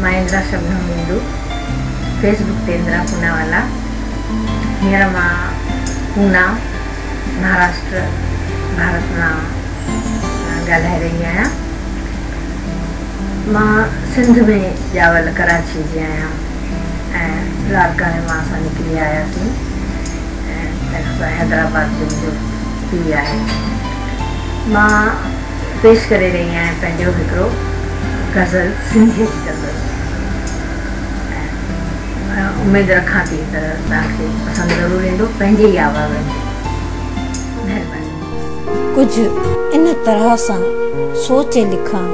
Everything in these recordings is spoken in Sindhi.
مان اندرا شبنم هندو، فيس بڪ تي اندرا پوناوالا، هينئر مان پونا، مهاراشٽر، ڀارت مان ڳالهائي رهي آهيان. مان سنڌ ۾ ڄاول ڪراچي جي آهيان ۽ لاڙڪاڻي مان اسان نڪري آياسين ۽ تنهن کان سواء حيدرآباد جو منهنجو پيء آهي. مان پيش ڪري رهي آهيان پنهنجو هڪڙو غزل سنڌيء جي غزل ۽ اميد رکان ٿي ته توهان کي پسند ضرور ايندو پنهنجي ئي آواز ۾. مهرباني. ڪجهه ان طرح سان سوچي لکان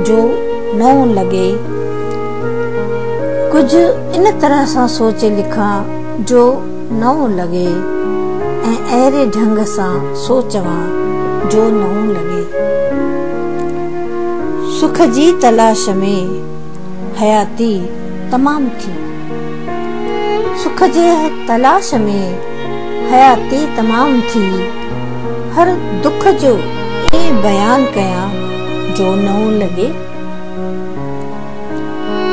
جو نئون لڳي. ڪجهه ان طرح سان سوچي لکان جو نئون لڳي ۽ اهڙي ڍنگ سان سوچوان جو نئون لڳي. سک جي تلاش ۾ حياتي تمام ٿي. سک جي تلاش ۾ حياتي تمام ٿي. هر دک جو ائين بيان ڪيان جو نئون لڳي.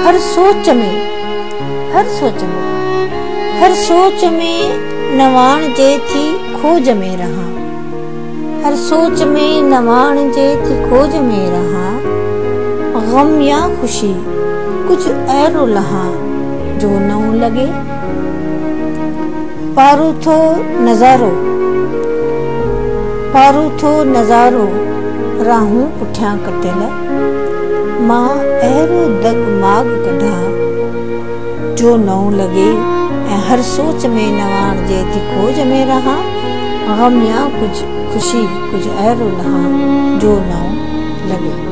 هر سوچ ۾، هر سوچ ۾، هر سوچ ۾ نواڻ جي ٿي کوج ۾ رهان. هر سوچ ۾ نواڻ جي ٿي کوج ۾ رهان. غم يا خوشي ڪجهه اهڙو لهان جو نئون لڳي. پاروٿو نظارو، پاروٿو نظارو راهون پٺيان ڪٽيل. مان اهڙو دڳ ماڳ ڪڍان جو نئون لڳي ۽ هر سوچ ۾ نواڻ جي ٿي کوج ۾ رهان غم يا ڪجهه خوشي ڪجهه اهڙو لهان جو نئون لڳي.